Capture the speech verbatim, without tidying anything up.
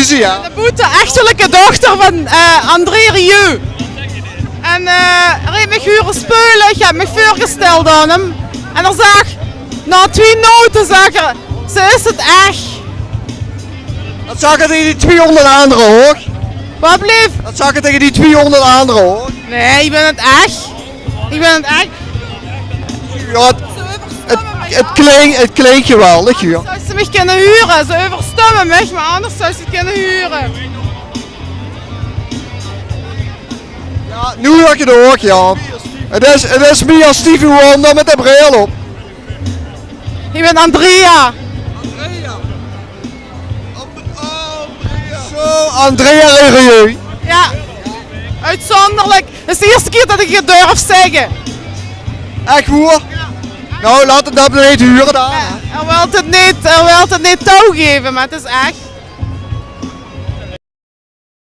Zie, jao. De boete-echtelike dochter vaan, eh, André Rieu. En, eh, heer heet miech hure speule, iech höb miech veurgesteld aon häöm. En heer zag, nao twie note zag heer, ze is 't ech. Dat zag heer tege die twiehonderd aandere ouch. Wat bleef? Dat zag heer tege die twiehonderd aandere ouch. Nein, iech bin 't ech. Iech bin 't ech. Jao, 't, 't, 't klink, 't klink geweldig, jao. Zouws te miech kinne hure? Ze euverstumme miech, meh anders zouws te 't kinne hure. Jao, noe huur iech 't ouch, jao. 't Is, 't is mie es Stevie Wonder mèt de bril op. Iech bin Andrea. Zo, Andrea Rieu. Jao. Oetzonderlik. 't Is de ierste kier tot iech 't dörf zègke. Ech woer? Noe, laot 't dat neet hure daan. Jao, heer wèlt 't neet, heer wèlt 't neet touwgeve, meh 't is ech.